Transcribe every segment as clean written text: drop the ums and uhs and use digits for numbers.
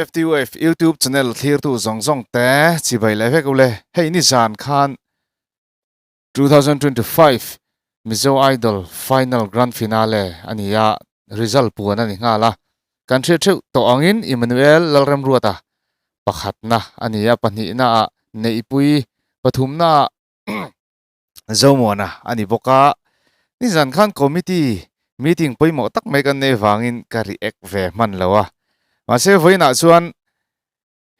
FTUF YouTube channel thlirtu zawng zawng te chibai leh vek ule. Hei nizan khan 2025 Mizo Idol Final Grand Finale a ni a, result puan a ni nghal a. Kan hriat theuh tawh angin Emmanuel Lalremruata pakhatna a ni a, pahnihna ah Neihpui, pathumna ah Zomuana a ni bawk a. Nizan khan committee meeting pawimawh tak mai kan nei vangin ka react ve hman lo a. Mahse vawiinah chuan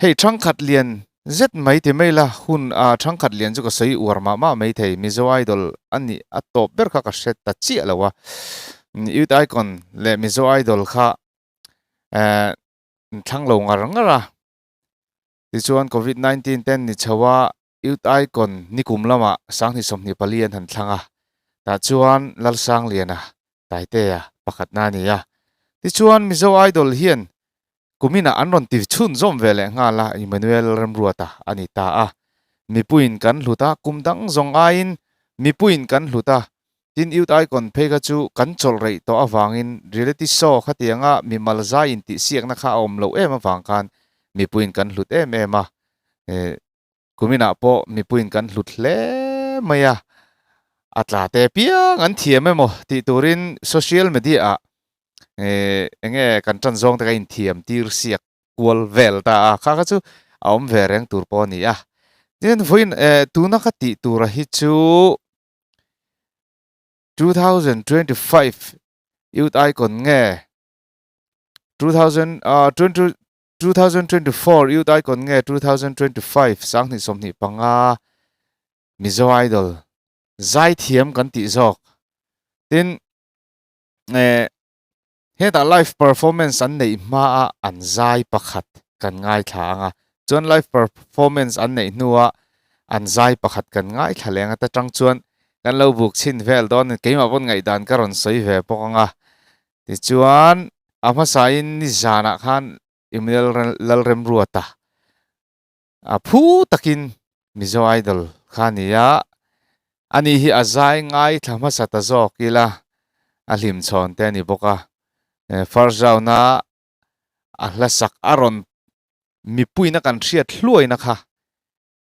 hei thangkhat lian zet mai ti mai la hun a thangkhat lian chu ka sawi uar mah mah mai thei. Mizo Idol a nih a tawp ber kha ka hre ta chiah lo a. Youth Icon leh Mizo Idol kha eh thlang lo ngar ngar a. Tichuan Covid 19 ten ni chho a Youth Icon nikum lamah 2024 an han thlang a, tah chuan Lalsangliana, Taitea, pakhatna a ni a. Tichuan Mizo Idol hian kuminah an rawn ti chhunzawm ve leh nghal a, Emmanuel Remruata a ni ta a. Mipuiin kan hlut a, kum dang zawng aiin mipuiin kan hlut a. Tin Youth Icon phei kha chu kan chawlh reih tawh avangin reality show khatianga mimal zai intihsiakna kha a awm loh em avang khan mipuiin kan hlut em em a. Kuminah pawh mipuiin kan hlut hle mai a, a tla te piang an thiam emaw tih turin social media ah eng nge kan tan zawng te kha inthiam tir siak kual vel ta a, kha kha chu a awm ve reng tur pawh a ni a. Tin vawiin tuna ka tih tura hi chu 2025 Youth Icon nge 2020 2024 Youth Icon nge 2025 2025 Mizo Idol zaithiam kan tih zawk. Tin, eh, hetah live performance an neih hmaa an zai pakhat kan ngaithla ang a. Chuan live performance an neih hnua an zai pakhat kan ngaithla leh ang a. Ta tang chuan kan lo buk chhin vel dawn keimah pawn ngaihdan ka rawn sawi ve bawk ang a. Tichuan, a hmasain nizanah khan Emmanuel Lalremruata a phu takin Mizo Idol kha a ni a, ani hi a zai ngaithla hmasa ta zawk ila a hlimchhawn te a ni bawk a. First round a a hla sak a rawn mipuina kan hriat hluaina kha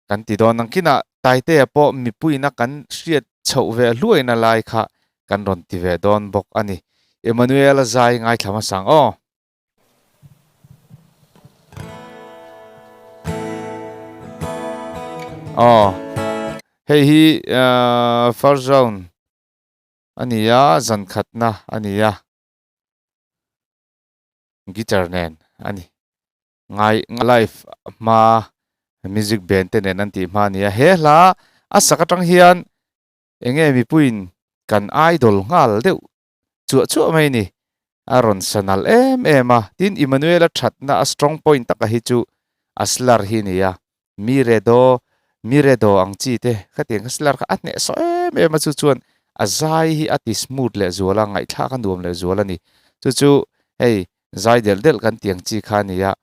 kan ti dawn ang. Kinah Taitea pawh mipuina kan hriat chhoh ve hluaina lai kha kan rawn ti ve dawn bawk a ni. Emmanuel-a zai ngaithla hmasa ang aw. Aw, hei hi first round a ni a, zan khatna a ni a, guitar nen a ni. Ngai live hma music band te nen an tih hma a ni a, he hla a sak atang hian eng nge mipuiin kan idol nghal deuh chuah chuah mai a ni. A rawn sa nalh em em a, tin Emmanuel-a thatna a strong point taka hi chu a slur hi a ni a, mi redo mi redo ang chi te khatiang kha slur kha a hnehsawh em em a, chu chuan a zai hi a ti smooth leh zual a, ngaihthlak a nuam leh zual a ni. Chu chu hei zai delh delh kan tih ang chi kha a ni a,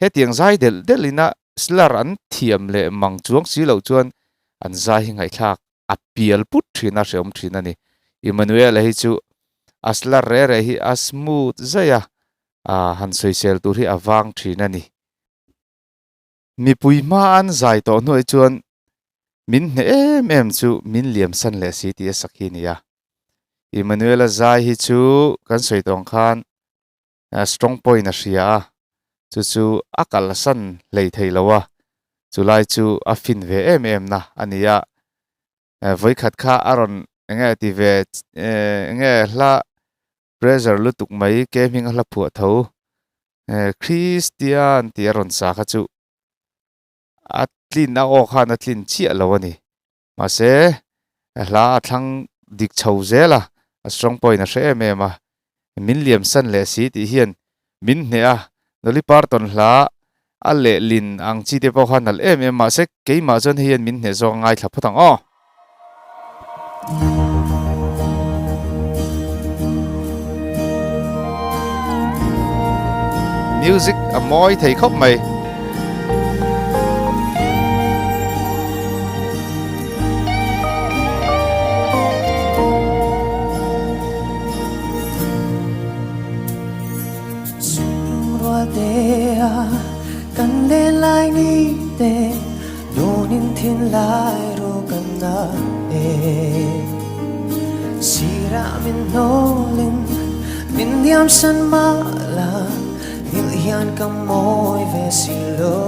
hetiang zai delh delh ina slur an thiam leh mang chuang si loh chuan an zai hi ngaihthlak a pial put thin a, hrehawm thin a ni. Emmanuel-a hi chu a slur re re hi a smooth zaih a, ah han sawisel tur hi a vang thin a ni. Mipui hma an zai tawh hnuai chuan min hneh em em chu min liam san leh si tih a sak hi a ni a. Emmanuel-a zai hi chu kan sawi tawng khan strong point a hria a, chu chu a kalsan hlei thei lo a, chulai chu a fin ve em em na a ni a. Vawikhat kha a rawn eng nge ti ve eng nge hla pressure lutuk mai ke hming a hla phuah tho Christian tih a rawn sa kha chu a tlin a aw khan a tlin chiah lo a ni. Mahse hla a thlang dik chho zel a, a strong point a hre em em a, min liam san leh si tih hian min hneh a, Dolly Parton hla a lehlin ang chi te pawh kha nalh em em mahse keimah chuan hei hian min hneh zawk a ngaithla phawt ang aw. Music a mawi thei khawp mai. lai ru kan na e Sira min hnawlin min liam san mah la Ngil hian ka mawi ve si lo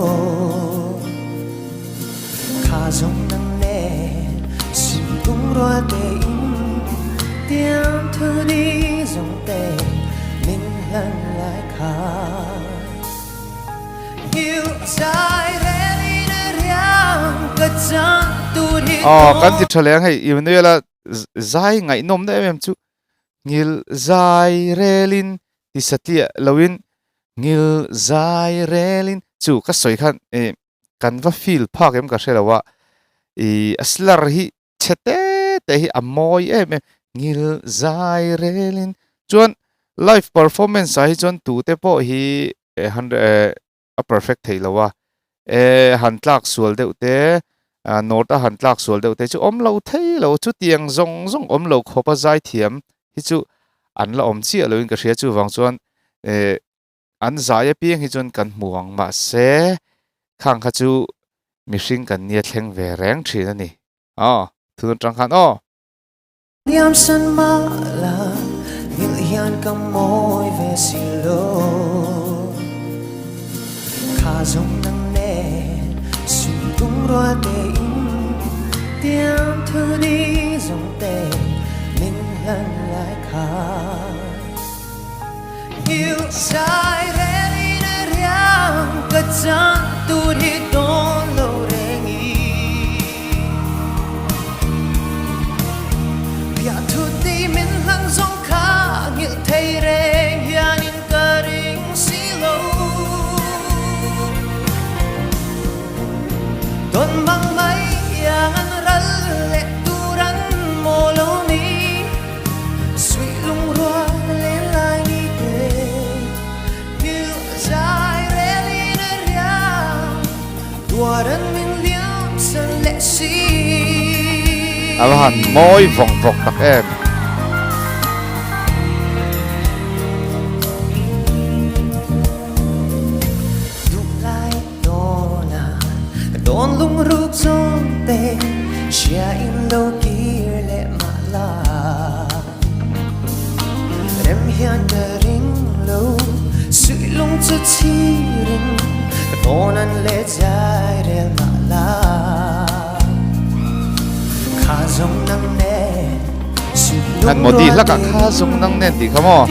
Kha zawng nang nen Suihlung rual tein Tiang thu ni zawng te min hlan lai kha Aw kan ti tha leh ang hei Emmanuel a zai ngaihnawm na em em chu ngil zai relin ti satliah loin ngil zai relin chu ka sawi khan eh kan va feel phak em ka hre lo a ih a slur hi chhe te te hi a mawi em em ngil zai relin chuan live performance ah hi chuan tute pawh hi eh hundred eh a perfect thei lo a eh han tlak sual deuh te ah note a han tlak sual deuh te chu awm lo thei lo chutiang zawng zawng awm lo khawp a zai thiam hi chu an la awm chiah loin ka hria chuvang chuan eh An zai apiang hi chuan kan hmu ang mahse khang kha chu mihring kan nia thleng ve reng thin a ni. Aw, thun atang khan aw. Liam san mah la ngilh hian ka mawi ve si lo Kha zawng nang nen suih tung rual tein Tiang thu ni zawng te min hlan lai kha. A va han mawi vawng vawng tak em. An Modi hlakah kha zung nang nen tih kha maw.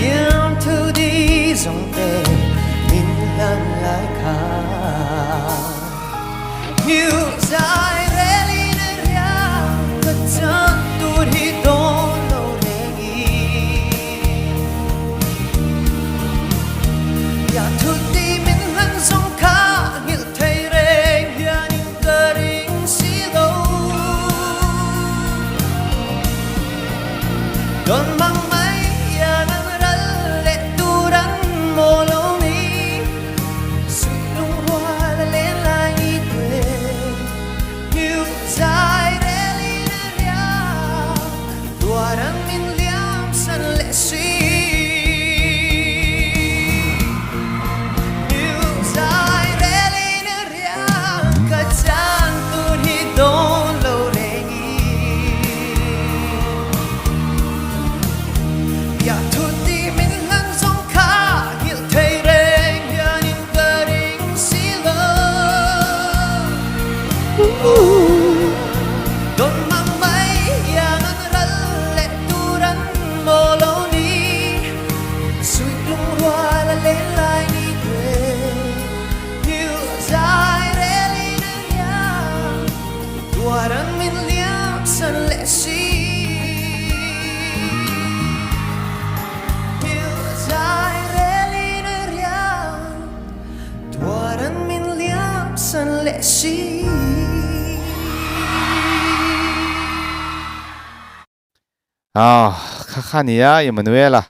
Ah, kha kha nia Emmanuel-a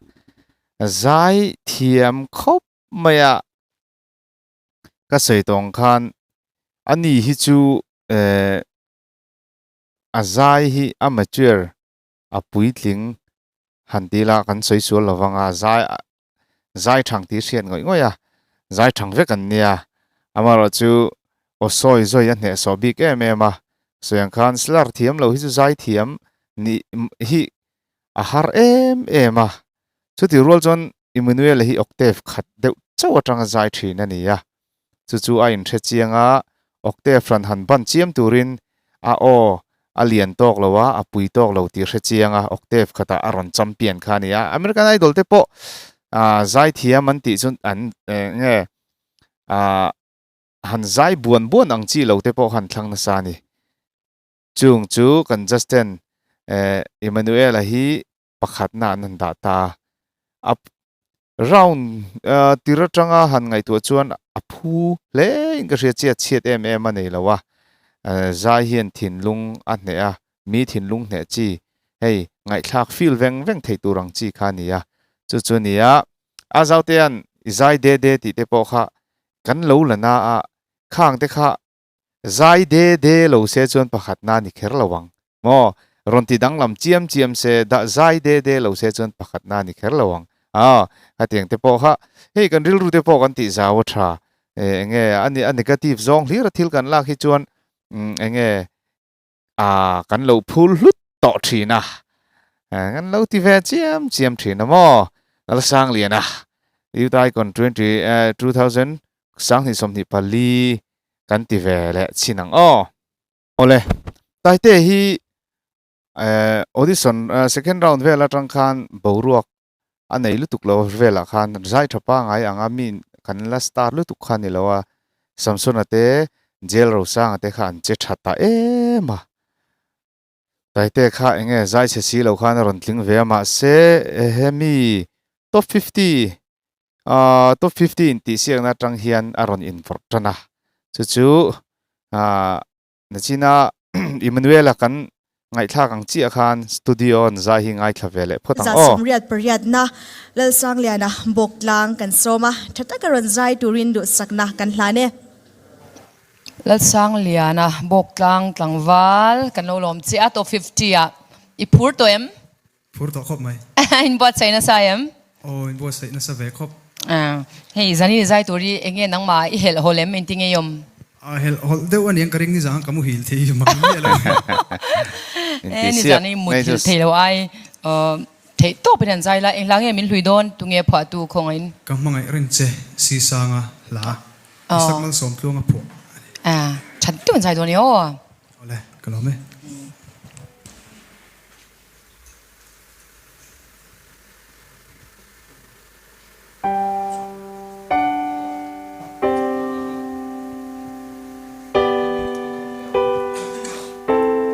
zai thiam khawp mai a. Ka sawi tawng khan ani hi chu eh a zai hi a mature a puitling han ti ila kan sawi sual lo vang a zai zai thang tih hriat ngawih ngawih a zai thang vek an nia amaherawhchu aw sawi zawi a hnehsawh bik em em a. Sawi ang khan slur thiam lo hi chu zai thiam nih hi a har em em a. Chutih rual chuan Emmanuel-a hi octave khat deuh chauh atanga zai thin a ni a. Chu chu a inhre chiang a, octave hran han ban chiam turin a aw a lian tawk lo a, a pui tawk lo tih hre chiang a, octave khatah a rawn champion kha a ni a. American Idol te pawh zai thiam an tih chu an nge han zai buan buan ang chi lo te pawh khan thlang nasa a ni. Chung chu kan Justin Emmanuel-a hi pakhatna an han dah ta a. Round tir atanga han ngaihtuah chuan a phu hle in ka hria chiat chhiat em em a nei lo a. Zai hian thinlung a hneh a, mi thinlung hneh chi hei ngaihthlak feel veng veng thei tur ang chi kha a ni a. Chu chu a ni a, a Zautea'n i zai de de tih te pawh kha kan lo la na a, khang te kha Zai de de lo se chuan pakhatna ni kher lo ang maw? Rawn ti danglam chiam chiam se dah zai de de lo se chuan pakhatna ni kher lo ang a, hetiang te pawh kha hei kan rilru te pawh kan tih zau a tha eng nge a ni a negative zawng hlir a thil kan lak hi chuan eng nge a kan lo phul hlut tawh thin a, kan lo ti ve chiam chiam thin a maw? Lalsangliana Youth Icon 20 24 kan ti ve leh chhin ang aw. Awle, Taite hi audition second round vel atang khan boruak a nei lutuk lo velah khan zai tha pangai anga mi kan la star lutuk kha ni lo a, Samsona te Jail Rosanga te kha an che tha ta em a. Taite kha enge zai chhe si lo khan a rawn tling ve a mahse hemi top 50 ahh top 50 intih siakna atang hian a rawn invawrh tan a chu chu ahh nachina Emmanuel-a kan ngaihthlak ang chiah khan studio an zai hi ngaithla ve leh phawt ang aw. 88na Lalsangliana Bawktlang kan sawm a, tha taka rawn zai turin duhsakna kan hlan e. Lalsangliana Bawktlang tlangval kan lo lawm che a, top 50 ah i phur tawh em? Phur tawh khawp mai. Inbuatsaih nasa em? Aw, inbuatsaih nasa ve khawp. Hei zan i zai tur hi eng nge nangmah i helh hawlh em engtin nge i awm? A helh hawlh deuh a niang ka ring nizan ka muhil thei mang miah lo. E nizan i muthil thei lo ai theih tawp in an zai la, eng hla nge min hlui dawn tunge phuahtu khawngaih in? Ka hmangaih reng che Sisanga hla. Isak Malsawmtluang a phuah a ni. A, that deuh an zai dawn i aw. Awle, ka lawm e.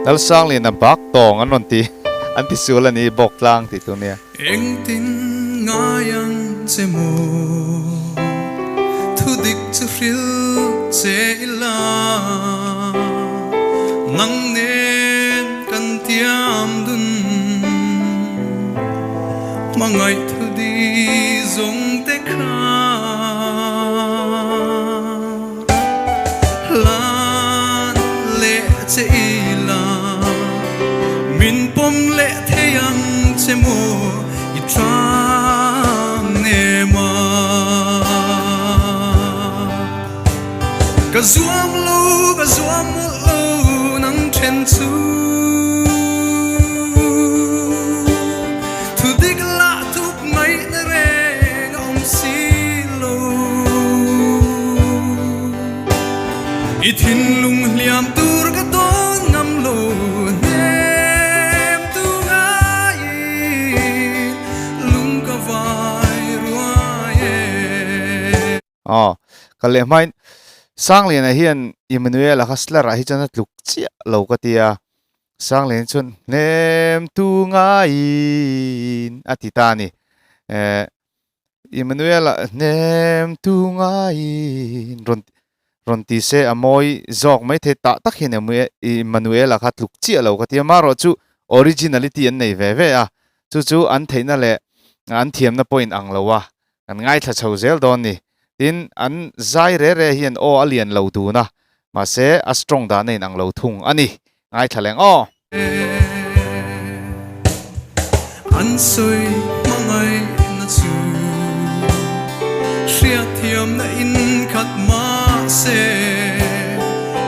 Lalsangliana bak tawng an rawn ti, an ti sual a ni, Bawktlang tih tur nia. Engtin ngai ang che maw? Thudik chu hrilh che ila, nang nen kan tiam dun. Hmangaih thudi zawng te kha hlan leh che ila, min pawm leh thei ang che maw i tang nem a. Ka zuam lo, ka zuam mawlh lo nang then chu. Thudik lah thup ngaihna reng a awm si lo. I thinlung hliam tur ka dawn ngam lo hnem tu ngaiin lung ka vai ruai e. Aw, kal leh hmain Sangliana hian Emmanuel-a kha Sler-ah hi chuan a tluk chiah lo ka ti a, Sangliana chuan hnem tu ngaiin a ti ta a ni. Eh, Emmanuel-a hnem tu ngaiin rawn rawn ti se a mawi zawk mai thei tah tak hian Emmanuel-a kha tluk chiah lo ka ti a, amaherawh chu originality an nei ve ve a, chu chu an theihna leh an thiamna pawh in ang lo a, Kan ngaithla chho zel dawn ni. Tin, an zai re re hian aw a lian lo dun a, mahse a strong dan a inang lo thung a ni. Ngaithla leng aw. An sawi hmangaihna chu hriatthiamna in khat mahse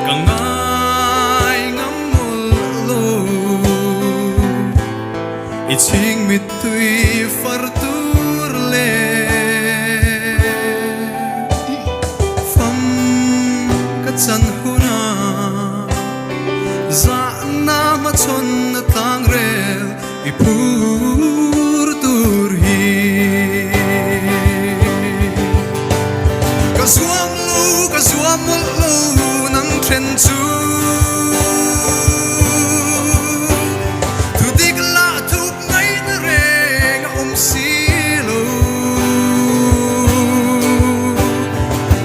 ka ngai ngam maw. chhing mittui far tur leh fam ka chan hunah zahna hmachhawn a tlang rel i phur tur hi. Ka zuam lo, ka zuam mawlh lo nang then chu. Thu dik lah thup ngaihna reng a awm si lo.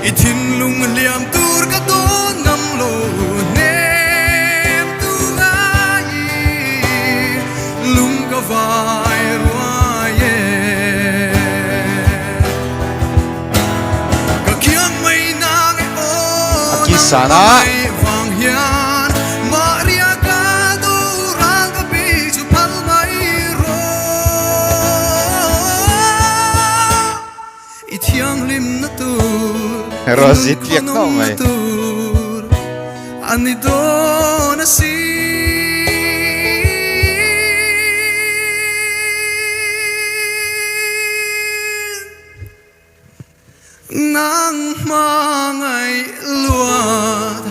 I thinlung hliam tur ka dawn ngam lo hnem tu ngai lung ka vai ruai e. Ka khiang mai nang e aw nang mai vang hian Maria ka dural ka pi chu phal mai rawh. I thianghlim na tur, i nunkhawhnawm na tur a ni dawn a si. Nang hmangaih luat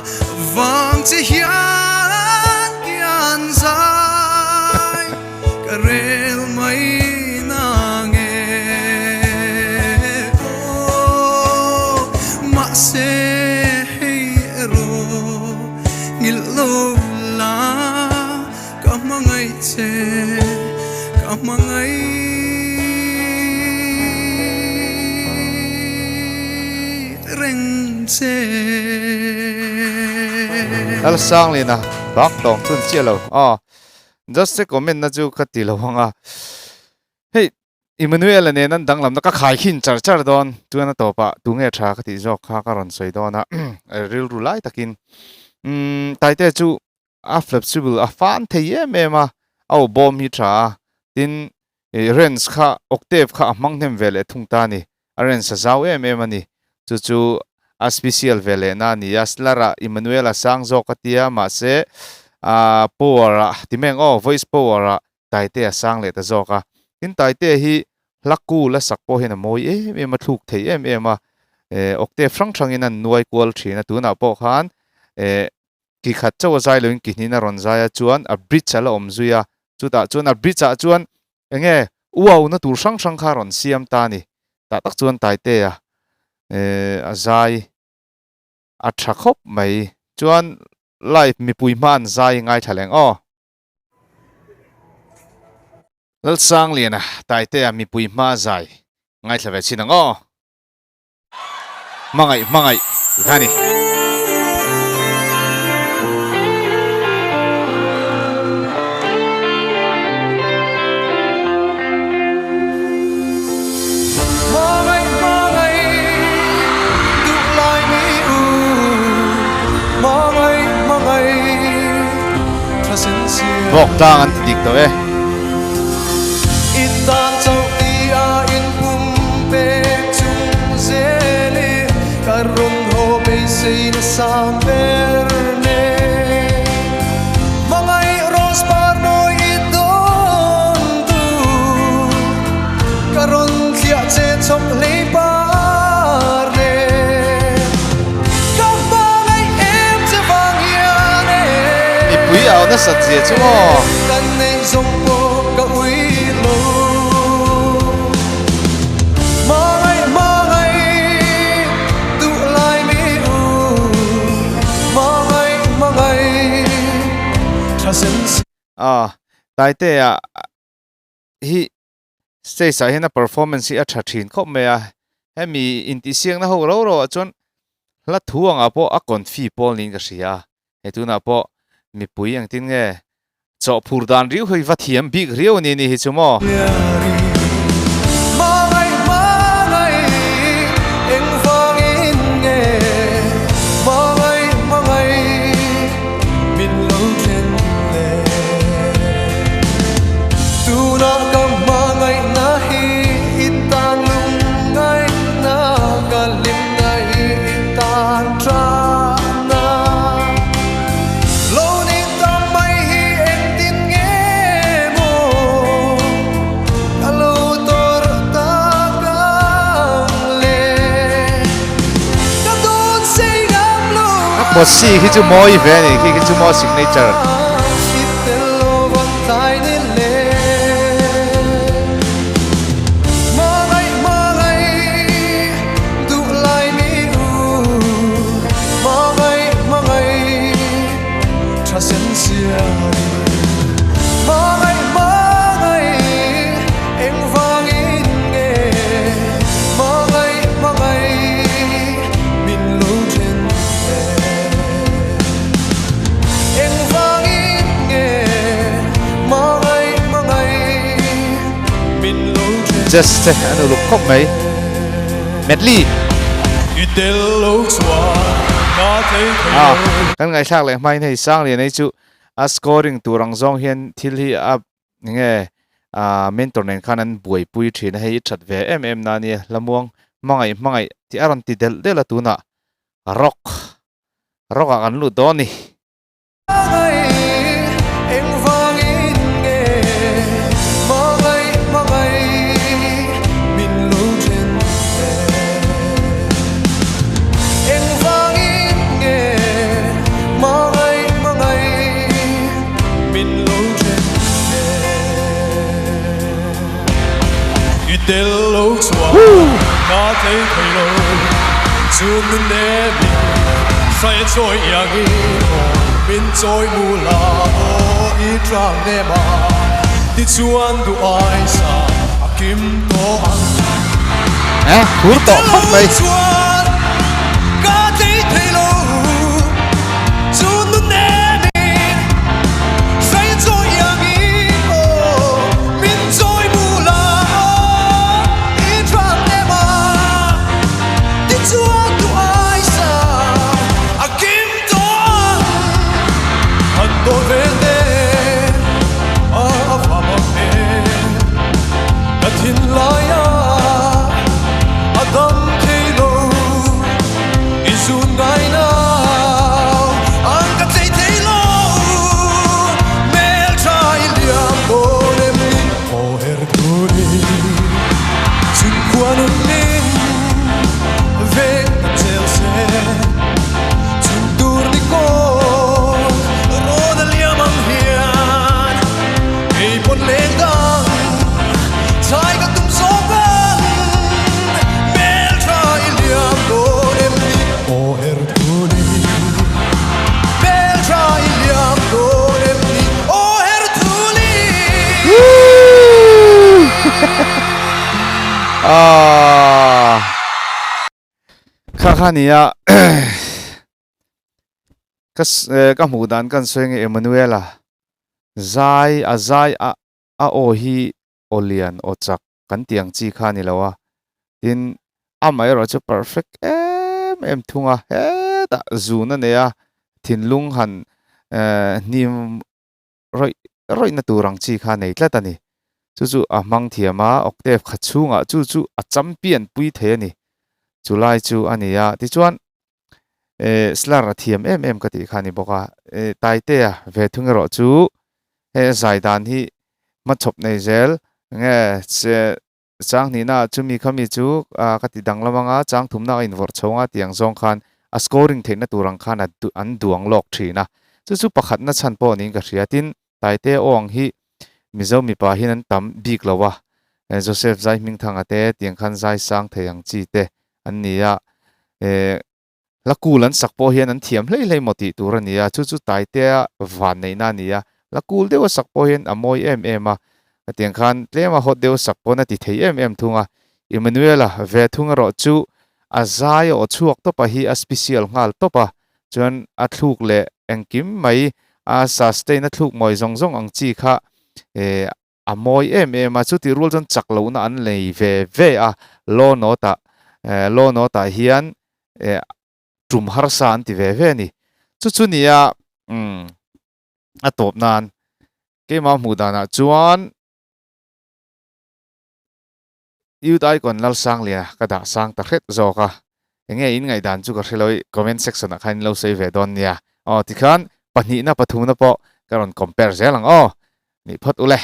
vang che hian kian zai ka rel mai nang e aw mahse hei erawh nghilh lo la Ka hmangaih che, ka hmangaih reng che. Lalsanglina bak tawng chun chiah lo aw just a comment na chu ka ti lo ang a hei Emmanuel-a nen an danglamna ka khai khin char char dawn chuan a tawpah tunge tha ka tih zawk kha ka rawn sawi dawn a rilru lai takin umm Taite chu A flexible, a fan thei em em a, a aw bawm hi tha a, tin ih range kha octave kha a hmang hnem ve leh thung ta a ni, a range a zau em em a ni, chu chu a special ve leh na a ni a, Slar ah Emmanuel a sang zawk a tia mahse ah power ah ti meng aw voice power ah Taite a sang leh ta zawk a, tin Taite hi hla cool a sak pawh hian a mawi em em a, thluk thei em em a, eh octave hrang hrang in an nuai kual thin a, tunah pawh khan eh Ki khat chauh a zai loin ki hnin a rawn zai a chuan a bridge a la awm zui a, chutah chuan a bridge ah chuan enge uau na tur hrang hrang kha a rawn siam ta a ni. Tah tak chuan Taitea eh a zai a tha khawp mai. Chuan live mipui hma an zai ngaithla leng aw. Lalsangliana Taitea mipui hma zai ngaithla ve chin ang aw. Hmangaih hmangaih ti kha a ni. Hmangaih hmangaih duh lai mi u Hmangaih hmangaih tha sen siam Bawk tlang an ti dik tawh e. I tan chauh ti a in pum pek chung zel i ka rawn haw beisei na sang ber nen. Hmangaih rose par mawi i dawn tur ka rawn thliah che chawp hlei par nen. Ka hmangaih em che vang hian e. Mipui au nasat zia chu maw? Kan neih zawng pawh ka ui lo. Hmangaih hmangaih duh lai mi u. Hmangaih hmangaih tha sen si. Aw, Taitea hi Stage ah hian a performance hi a tha thin khawp mai a, hemi intihsiakna ho ro ro ah chuan hla thu angah pawh a confi pawl niin ka hria a, hei tunah pawh mipui engtin nge chawhphur dan riau hi va thiam bik riau a ni ni hi chu maw. Min lo then le. Tunah ka hmangaihna hi i tan lungngaihna ka hlimna hi i tan tana. Lo ni ta mai hi engtin nge maw? Posi khi chu mawi ve a ni khi khi chu maw signature. Just te an uluk khawp mai medley ah kan ngaihthlak leh hmain hei Sanglian ei chu a scoring tur ang zawng hian thil hi a Enge ah mentor nen khan an buaipui thin a, hei i that ve em em na ania, Hlamuang hmangaih hmangaih tih a rawn ti delh delh a tunah rock rock ah kan lut dawn ni. Min lo then ve I tel lo chuan ka tlei thei lo Chu nun nem in hrai chawi iang in aw Min chawi mu la aw i tlang nem a Tichuan duh ai sa a kim tawh ang Eh, phur tawh khawp mai. Chuan ka tlei thei lo Chu nun nem in hrai chawi iang in aw Min chawi mu la aw i tlang nem a Tichuan duh ai sa a kim tawh ang Han dawn ve te a va mak em Ka thinlai a a dam thei lo I zun ngai nau ang ka tlei thei lo Hmel tha i liam dawn em ni Aw her tuni chhun khua nun min veng ta chel se Chhun tur ni kawn rawn a liam ang hian Kei pawn leng dang chai ka tum zawk ang Hmel tha i liam dawn em ni Aw her thuni Hmel tha i liam dawn em ni Aw her thuni Aaa Kha kha nia ka ka hmuh dan kan sawi nge Emmanuela zai a zai a a aw hi aw lian aw chak kan tih ang chi kha a ni lo a tin amaherawh chu perfect em em thung a hetah zun a nei a thinlung han ehh hnim rawih rawih na tur ang chi kha a nei tlat a ni. Chu chu a hmang thiam a, octave kha chhungah chu chu a champion pui thei a ni. Chu lai chu a ni a, tichuan eh slur a thiam em em ka tih kha a ni bawk a. Eh Taitea ve thung erawh chu he zai dan hi hmachhawp nei zel nge che chang hnihna ah chumi khami chu ah ka ti danglam anga chang thumna a invawrh chho anga tiang zawng khan a scoring theihna tur ang khan a an duang lawk thin a chu chu pakhatna chhan pawh niin ka hria tin Taite aw ang hi Mizo mipa hian an tam bik lo a Joseph Zai Hmingthanga te tiang khan zai sang thei ang chi te an ni a eh hla kul an sak pawh hian an thiam hlei hlei maw tih tur a ni a, chu chu Taitea van neihna a ni a, hla kul deuha sak pawh hian a mawi em em a, hetiang khan tlema hawt deuha sak pawn a ti thei em em thung a, Emmanuela ve thung erawh chu a zai a aw chhuak tawp a hi a special nghal tawp a, chuan a thluk leh engkim mai a sustain a thluk mawi zawng zawng ang chi kha eh a mawi em em a, chutih rual chuan chak lohna an nei ve ve a, law note ah eh law note ah hian eh tum harsa an ti ve ve a ni. Chu chu nia umm a tawp nan keimah hmuh danah chuan Youth Icon Lalsangliana ka dah sang ta hret zawk a, enge in ngaihdan chu ka hre lo i comment section ah khan in lo sawi ve dawn nia. Aw tikhan pahnihna pathumna pawh ka rawn compare zel ang aw. Nih phawt ule.